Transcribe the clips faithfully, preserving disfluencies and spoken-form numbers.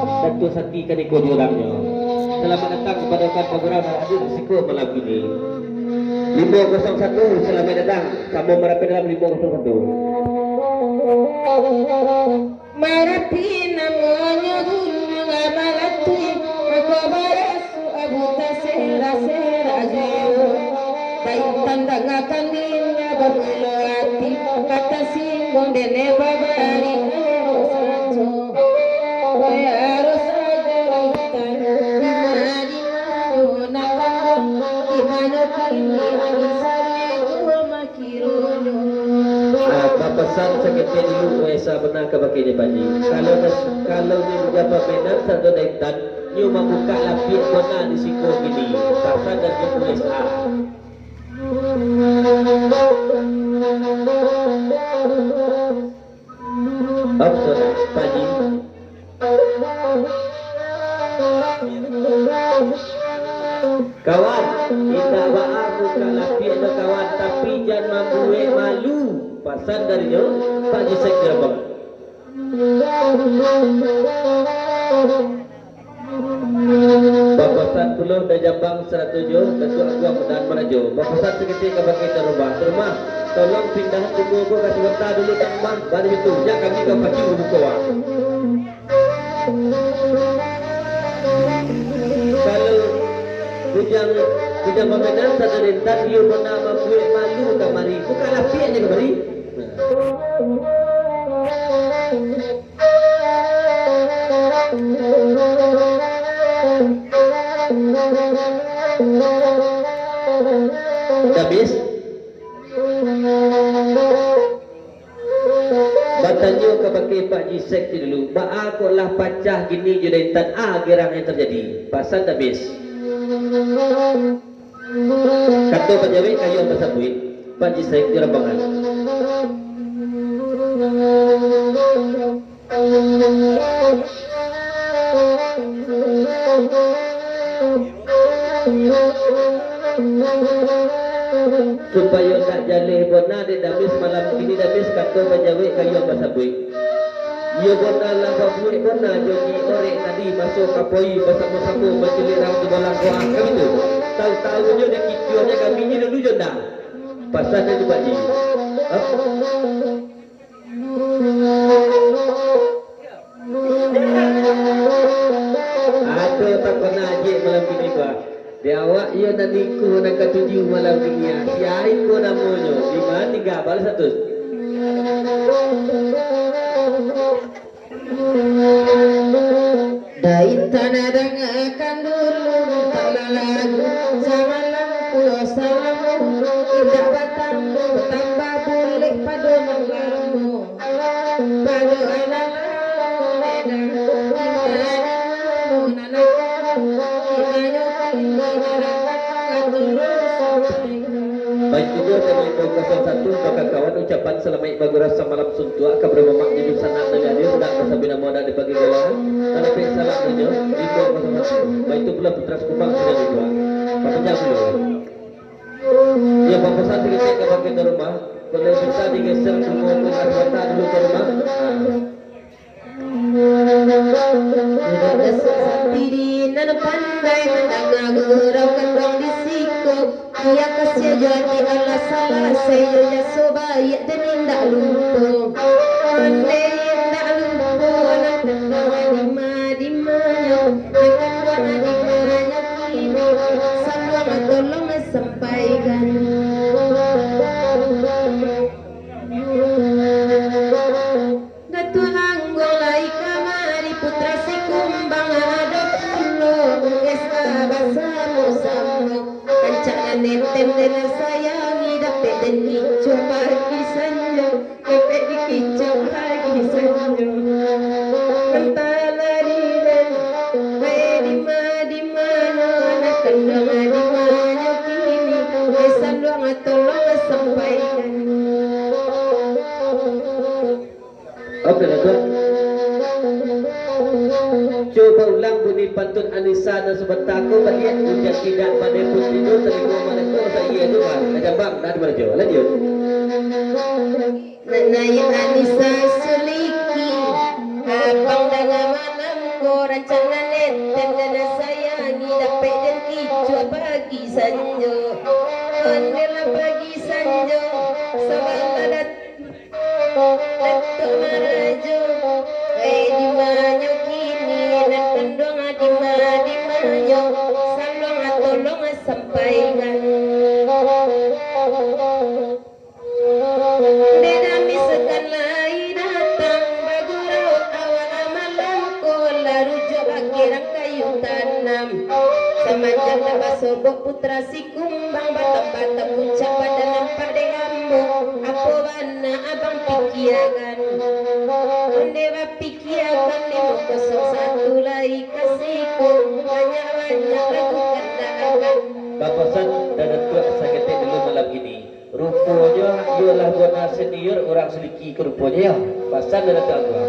Datuak Sati kaniko jurangnyo. Salamaik datang kapado kawan pagurau nan hadir di siko malam kini. Limo kosong satu, salamaik datang. Samo marapek dalam limo kosong satu. Marapi namonyo gunung Amalatuik, mako barasu abu tasera-sera juo. Baik tandang akan dirinya bamulo ati, kata singgung dene babari aro sajo. Aro sajo lautan, di ma-, di mano nak, di mano kini, di sari, di rumah. Ah, bapasan saketek dulu, Uesa bana kabakeh nyo, Pak Ji. Kalau das-, kalau nyo di Jabang Medan sado Daintan, nyo mambukak lapiak bona di siko kini. Pasan dari Uesa. Opsional, Pak Ji. Kawan, indak baa mukak lapiak tu, kawan, tapi jan mambuek malu. Pasan dari nyo, Pak Ji Sek Jabang. Bapasan pulo dari Jabang sarato jo Datuak Aguang Mudahan Marajo. Bapasan saketek kabakeh tuan rumah. Tuan rumah, tolong pindahan buko ko ka sabanta dulu, tuan rumah. Bari itu, jak kami ka pacu buko, ah. Kalau bujang, bujang pamenan sado Daintan, iyo bona mambuek malu kamari. Bukak lapiaknyo kamari. Nah. Damis. Batanyo kabake Pak Ji Sek tu dulu, baa kok lah pacah kini jo Daintan, a girang nan tajadi? Pasan Damis. Kato bajawek kayo basabuik, Pak Ji Sek jo rambangan. Supayo ndak jaleh bona dek Damis malam kini, Damis kato bajawek kayo basabuik. Iyo bona lah babuek bona janji orek tadi maso kapoi basamo-samo mancaliak rang tu balangkoah kami tu. Tahu-tahunyo dikicuahnyo kami ni lalu jo ndak. Pasan dari Pak Ji. Hah? Ado takana ajek malam kini, Pak. Di awak iyo nan iko nan katuju malam kini, ah. Sia iko namonyo? Di ma tingga? Balas status. Daintan dangakan dulu, mintaklah lagu. Samalam pulo salamo, indak batambah, batambah bulek pado nan lamo. Pado nan lamo, Medan, di ma, di mano nan lamo, di mano kini, di mano kini, turun sampai. Baik, itu tadi kosong satu, maka kawan ucapan salamaik bagurau samalam suntuak, kabaro mamak di dunsanak nan hadir, nan ka sabinamo nan dibagi gawa, nan dapek salam inyo, limo kosong satu. Baik, itu pulo Putra Sekumbang sudah dibuat. Papanjang dulu. Iyo, bapasan saketek kabake tuan rumah, kalau bisa digeser pungo-pungo mata dulu tuan rumah. Ah. Budak dasar santiri nan pandai mandanga gurau kanduang di siko. Iyo kasiah jo ati alah salasai jo jaso baiak dan indak lupo. Pandai indak lupo nan kanduang di ma, di manyo, nan kanduang di manyo kini. Saluang tolong sampaikan. Datuak Angguang lai kamari, Putra Sikumbang ado pulo, S A basamo-samo. Rancak nan nenten den sayangi, dapek den kicuah pagi sanjo, dapek dikicuah pagi sanjo. Antah lari den, bae di ma, di manyo, nak kanduang di manyo kini, bae saluang tolong sampaikan. Oke lah, Tuan. Cubo ulang bunyi pantun Anisa nan sabanta ko baliak, ujan tidak badai pun tido, talingo mareko saie tu, Bang. Dah jambang, dah dimarajo. Lanjut. Nak naik Anisa Suliki, abang dah lama namo. Rancak nan enten nan sayangi, dapek den icuah pagi sanjo. Ondeh lah pagi sanjo, sabab lah datang Datuak Marajo. Eh, di manyo kini nan kanduang, di ma, di manyo? Saluang tolong sampaikan. Dek dami sekan lai datang, bagurau awak malam ko, lah rujuak akirang kayu tanam. Samanjak lah basobok Putra Sikumbang, batambah tapuncak badan nampak dek ambo. Apo bana abang pikiakan? Ondeh bapikiakan, limo kosong satu lai ka siko, banyak-banyak lagu kandaakan. Bapasan dari Datuak saketek dulu malam kini. Ruponyo iyo lah bona senior urang Suliki ko ruponyo, yo. Pasan dari Datuak Angguang.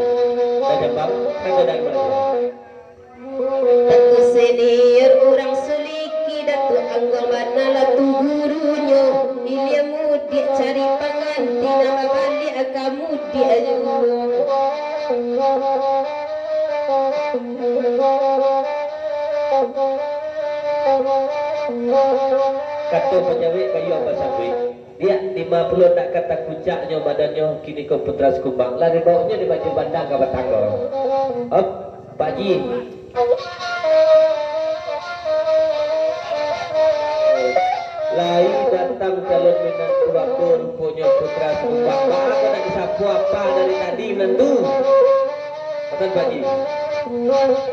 Dah jambang, kan dah dari Marajo. Datuak senior urang Suliki, Datuak Angguang bana lah tu gurunyo. Ilia mudiak cari pangganti, nan babaliak ka mudiak juo. Kato panyawek kayu ambo sabuik. Diak, dima pulo ndak ka takucaknyo badannyo, kini ko Putra Sikumbang. Lah dibaoknyo di Bajur Bandang ka batanggo. Op, Pak Ji. Lai datang calon minantu ambo, ruponyo Putra Sikumbang. Baa kok ndak disapo apa dari tadi minantu? Pasan Pak Ji.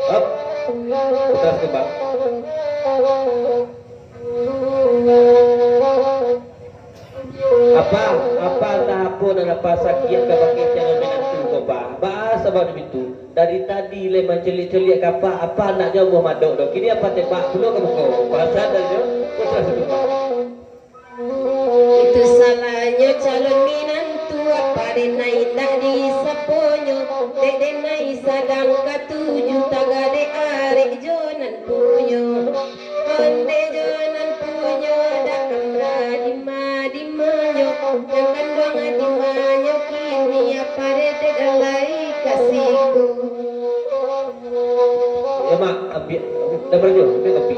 Op, Putra Sikumbang. Apa, apa, antah apo nan apa sakiak kabake calon minantu ko, Pak? Baa sabab dek itu? Dari tadi lai mancaliak-caliak ka apa, apa andaknyo ambo madok do. Kini apa tembak pulo ka muko? Pasan dari nyo, Putra Sikumbang. Itu salahnyo calon minantu, apa den nai indak disaponyo, dek den nai sadang katuju, tagadek arek jo nan punyo. Ondeh jo nan punyo, dakang dima-dimanyo, nan kanduang dimanyo, kini apa dedek lai ka siko. Ya, Mak, ambiak, dah barajo, ambiak kopi.